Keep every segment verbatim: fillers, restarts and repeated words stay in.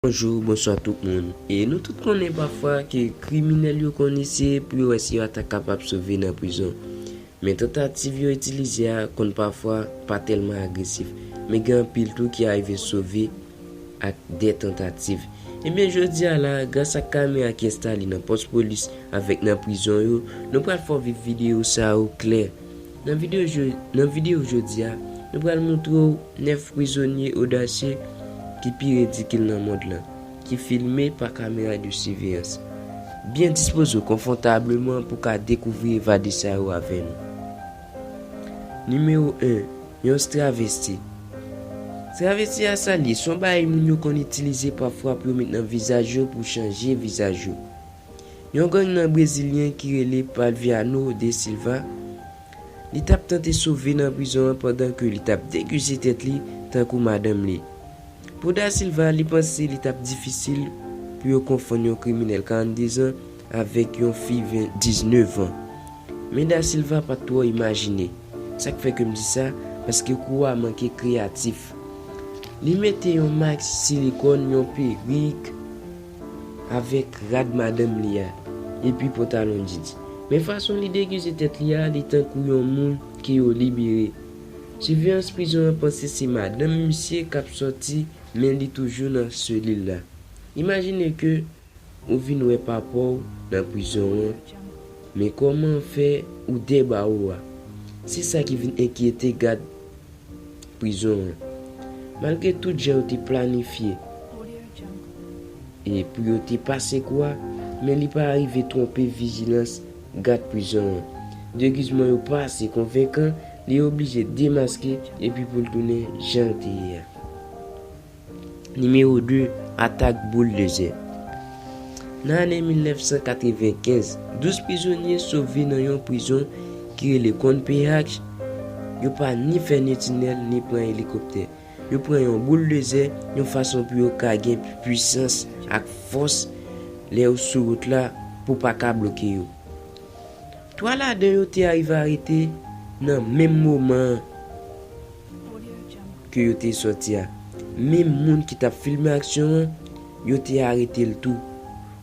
Bonjou, bonswa tout moun. E nou tout konnen pafwa ke kriminèl yo konn eseye pou yo wè si yo ta kapab sove nan prizon. Men tantativ yo itilize a konn pafwa pa tèlman agresif. Men gen anpil tou ki arive sove ak de tantativ. Ebyen, jodi a la, gras ak kamera ki enstale nan pòs polis avèk nan prizon yo, nou pral fè w viv videyo sa yo klè. Nan videyo jo-, nan videyo jodi a, nou pral montre w nèf prizonye odasye ki pi ridikil nan mond lan, ki filme pa kamera de siveyans. Byen dispoze w konfòtableman pou ka dekouvri evade sa yo avè nou. Nimewo en, yon travesti. Travesti a sa l ye, se yon bagay moun yo konn itilize pafwa pou yo met nan vizaj yo, pou chanje vizaj yo. Yon gang nan Brezilyen ki rele Palviano de Silva, li t ap tante sove nan prizon an pandan ke li t ap degize tèt li tankou madanm li. Pou Da Silva, li panse li t ap difisil pou yo konfonn yon kriminèl karannde zan avèk yon fi ven, diznèf an. Men Da Silva pa t twò imajine. Sa k fè ke m di sa? Paske kou a manke kreyatif. Li mete yon mask silikòn, yon perik, avèk rad madanm li a, epi pantalon jeans. Men fason li degize tèt li a, li tankou yon moun ke yo libere. Siveyans prizon an panse se madanm misye k ap sòti, men li toujou nan selil la. Imajine ke ou vin wè papa w nan prizon an, men kòman fè ou dèyè bawo a? Se sa ki vin enkyete gad prizon an. Malgre tout jan yo te planifye e pou yo te pase kou a, men li pa rive twonpe vijilans gad prizon an. Degizman yo pa ase konvenkan, li oblije demaske epi pou l tounen jan l te ye a. Nimewo de, atak boul de zè. Nan ane mil nèf san katrevenkenz, douz prizonye sove nan yon prizon ki rele Konpeyach. Yo pa ni fè ni tinèl, ni pran elikoptè. Yo pran yon boul de zè, yon fason pou yo ka gen pwisans ak fòs lè yo sou wout la pou pa ka bloke yo. Twa ladan yo te arive arete nan menm moman an ke yo te sòti a. Menm moun ki t ap filme aksyon an, yo te arete l tou.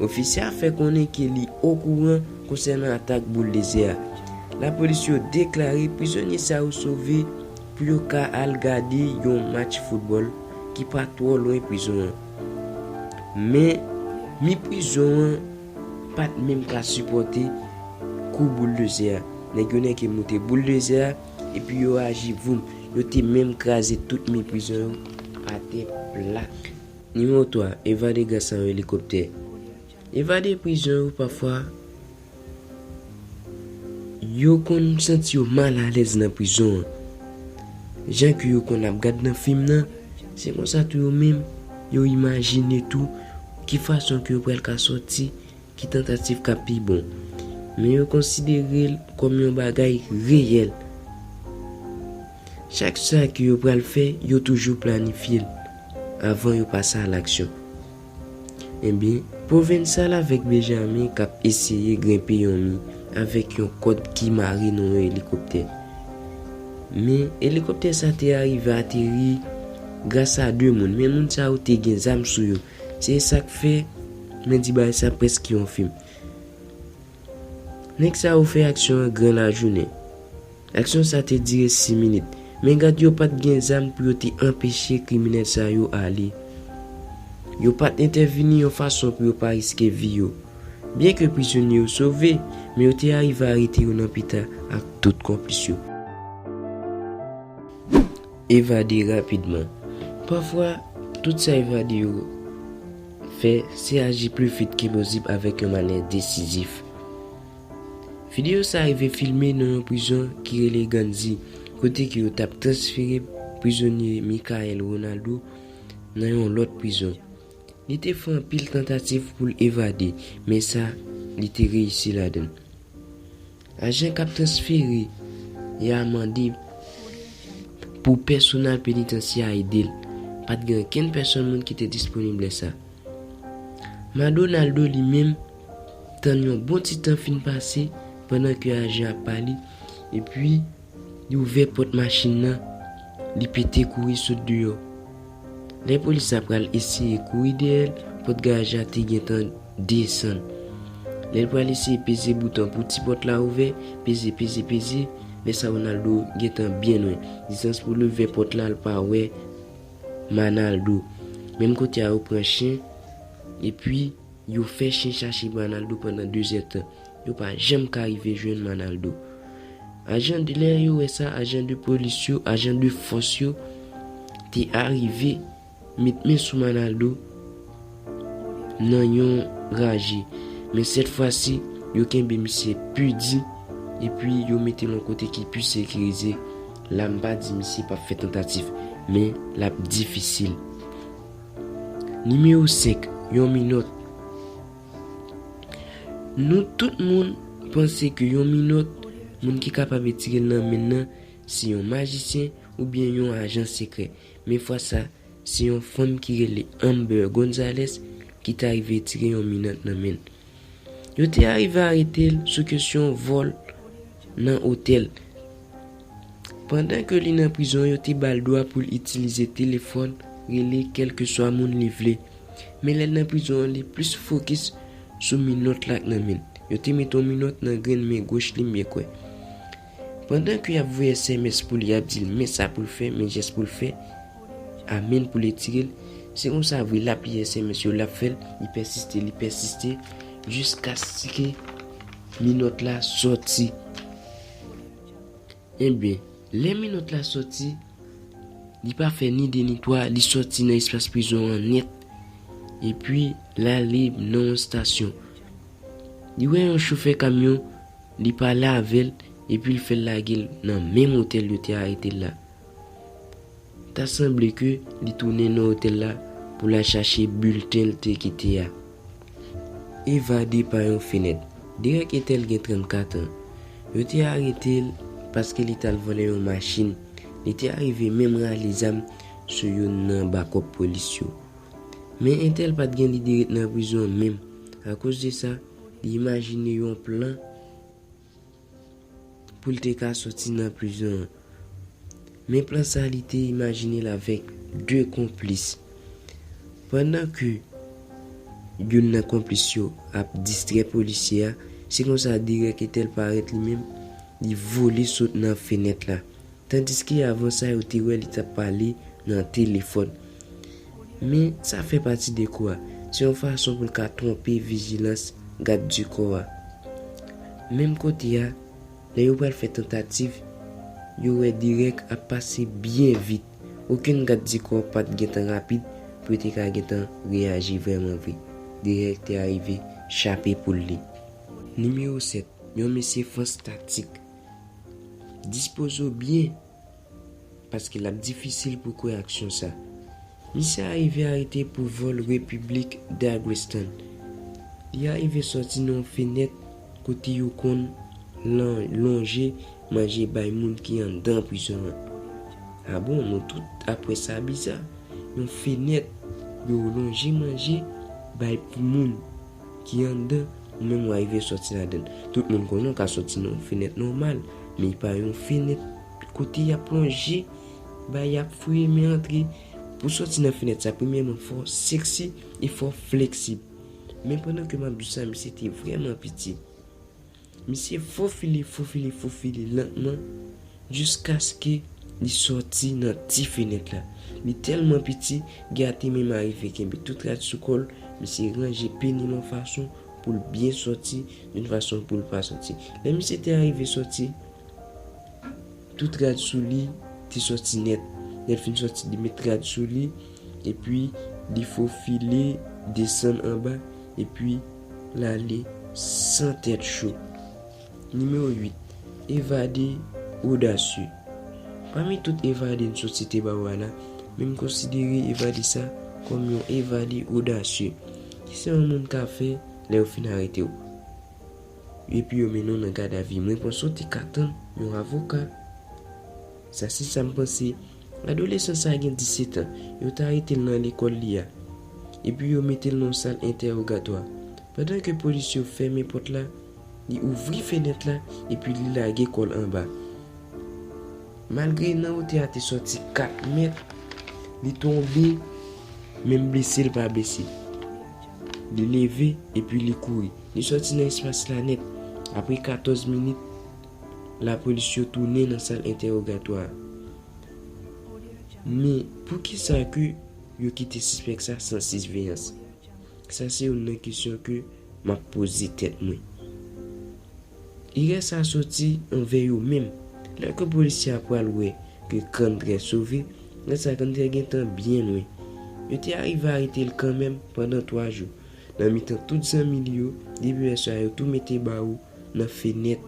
Ofisye a fè konnen ke li okouran konsènan atak boul de zè a. Lapolis yo deklare prizonye sa yo sove pou yo ka al gade yon match foutbòl ki pa twò lwen prizon an. Men, mi prizon an pa t menm ka sipòte kou boul de zè a. Nèg yo nèke moute boul de zè a, epi yo aji voum. Yo te menm kraze tout mi prizon yo atè plat. Nimewo twa, evade gras a yon elikoptè. Evade prizon yo pafwa, yo konn santi yo malalèz nan prizon an. Jan ke yo konn ap gad nan fim nan, se konsa tou yo menm, yo imajine tou ki fason ke yo pral ka sòti, ki tantativ k ap pi bon. Men yo konsidere l kòm yon bagay reyèl. Chak sa ke yo pral fè, yo toujou planifye l avan yo pase a laksyon. Ebyen, Pwovensal avèk Benjamin k ap eseye grenpe yon mi avèk yon kòd ki mare nan yon elikoptè. Men, elikoptè sa te arive ateri gras a de moun, men moun sa yo te gen zam sou yo. Se sa k fè mwen di bagay sa prèske yon fim. Nèg sa yo fè aksyon an gran lajounen. Aksyon sa te dire sis minit, men gad yo pa t gen zam pou yo te anpeche kriminèl sa yo ale. Yo pa t entèvini yon fason pou yo pa riske vi yo. Byenke prizonye yo sove, men yo te arive arete yo nan pita ak tout konplis yo. Evade rapidman. Pafwa, tout sa evade yo fè, se aji pli vit ke posib avèk yon manyè desizif. Videyo sa rive filme nan yon prizon ki rele Ganzi, kote ke yo t ap transfere prizonye Michael Ronaldo nan yon lòt prizon. Li te fè anpil tantativ pou l evade, men sa, li te reyisi ladan l. Ajan k ap transfere a mande pou pèsonal penitansye a ede l. Pa t gen okenn pèsonn moun ki te disponib lè sa. Madonaldo li menm tann yon bon ti tan fin pase pandan ke ajan ap pale, epi li ouvè pòt machin nan, li pete kouri sot deyò. Lè polis la pral eseye kouri dèyè l, pòt garaj la te gentan desann. Lè l pral eseye peze bouton pou ti pòt la ouvè, peze, peze, peze, lè sa Ronaldo gentan byen lwen. Distans pou l ouvè pòt la, l pa wè Manaldo. Menm kote a, yo pran chen, epi yo fè chen chache Manaldo pandan dezèdtan. Yo pa janm ka rive jwenn Manaldo. Ajan de, lè yo wè sa, ajan de polis yo, ajan de fòs yo te arive met men sou Manaldo nan yon raje. Men sèt fwa si, yo kenbe misye pi di, epi yo mete l yon kote ki pi sekirize. La, m pa di misye p ap fè tantativ, men l ap difisil. Nimewo senk, yon minòt. Nou tout moun panse ke yon minòt, moun ki kapab etire l nan men l nan, se yon majisyen oubyen yon ajan sekrè. Men fwa sa, se yon fanm ki rele Amber Gonzalez ki t arive etire yon minòt nan men l. Yo te arive arete l sou kesyon vòl nan otèl. Pandan ke li nan prizon, yo te ba l dwa pou l itilize telefòn, rele kèlkeswa moun li vle. Men lè l nan prizon an, li plis fokis sou minòt la k nan men l. Yo te mete yon minòt nan grenn men goch li, m byen kwè. Pandan ke y ap voye S M S pou li, y ap di l men sa pou l fè, men jès pou l fè, a men l pou l etire l. Se konsa vre, l ap li S M S yo, l ap fè l, li pèsiste, li pèsiste, jiskaske minòt la sòti. Ebyen, lè minòt la sòti, li pa fè ni de ni twa, li sòti nan espas prizon an nèt, epi l ale nan yon estasyon. Li wè yon chofè kamyon, li pale avè l, epi l fè l lage l nan menm otèl yo te arete l la. Ta sanble ke li tounen nan otèl la pou l al chache bilten l te kite a. Evade pa yon fenèt. Derek Ethel gen trannkat an. Yo te arete l paske li t al vòlè yon machin. Li te arive menm rale zam sou youn nan bakòp polis yo. Men Ethel pa t gen lide ret nan prizon an menm. Akoz de sa, li imajine yon plan pou l te ka sòti nan prizon an. Men plan sa, li te imajine l avèk de konplis. Pandan ke youn nan konplis yo ap distrè polisye a, se konsa Derek Ethel parèt li menm, li vole sot nan fenèt la. Tandiske avan sa, yo te wè li t ap pale nan telefòn. Men sa fè pati de kou a. Se yon fason pou l ka twonpe vijilans gad di kò a. Menm kote a, lè yo pral fè tantativ, yo wè Derek ap pase byen vit. Okenn gad di kò pa t gentan rapid pou yo te ka gentan reyaji vrèman vre. Derek te arive chape poul li. Nimewo sèt, yon mesye fans taktik. Dispoze w byen, paske l ap difisil pou kwè aksyon sa. Misye arive arete pou vòl Repiblik Dagestan. Li arive sòti nan yon fenèt kote yo konn lan-, lonje manje bay moun ki anndan prizon an. A bon, nou tout ap wè sa biza. Yon fenèt, yo lonje manje bay pou moun ki anndan, ou menm w arive sòti ladan l. Tout moun konnen w ka sòti nan yon fenèt nòmal, men pa yon fenèt kote y ap lonje, bay y ap foure men antre. Pou sòti nan fenèt sa, premyèman, fò w seksi e fò w fleksib. Men pandan ke m ap di w sa, misye te vrèman piti. Misye fofile, fofile, fofile lantman jiskaske li sòti nan ti fenèt la. Li tèlman piti, gate menm arive kenbe tout rad sou kò l, misye ranje peni l yon fason pou l byen sòti, yon fason pou l pa sòti. Lè misye te arive sòti, tout rad sou li te sòti nèt. Lè l fin sòti, li met rad sou li, epi li fofile desann anba, epi l ale san tèt cho. Nimewo uit, evade odasye. Pami tout evade n sot site ba w a la, men m konsidere evade sa kòm yon evade odasye. Kisa yon moun ka fè lè yo fin arete w? Epi yo mennen w nan gadavi. Mwen panse w te ka tann yon avoka. Sa se sa m panse. Adolesan sa gen disèt an. Yo t arete l nan lekòl li a. Epi yo mete l nan yon sal entèwogatwa. Pandan ke polis yo fèmen pòt la, li ouvri fenèt la epi li lage kò l anba. Malgre nan wotè a te sòti kat mèt, li tonbe Menm blese l pa blese. Li leve epi li kouri. Li sòti nan espas la nèt. Apre katòz minit, lapolis yo tounen nan sal entèwogatwa a. Men, poukisa ke yo kite sispèk sa san siveyans? Sa se youn nan kesyon ke m ap poze tèt mwen. Erè sa soti anvè yo menm. Lè ke polisye a pral wè ke Kandrè sove, lè sa Kandrè gentan byen lwen. Yo te arive arete l kanmenm pandan twa jou. Nan mitan tout zanmi li yo, depi lè sa yo tou mete bawo nan fenèt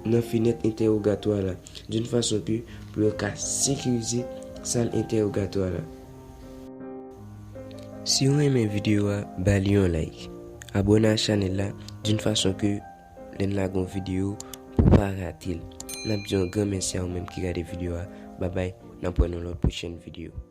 nan fenèt entèwogatwa la, d'une façon que pou yo ka sekirize sal entèwogatwa la. Si w renmen videyo a, ba li yon like. Abòne a chanèl la, d'une façon que lè n lage yon videyo, pou w pa rate l. N ap di yon gran mèsi a ou menm ki gade videyo a. Babay, n ap wè nan lòt pwochèn videyo.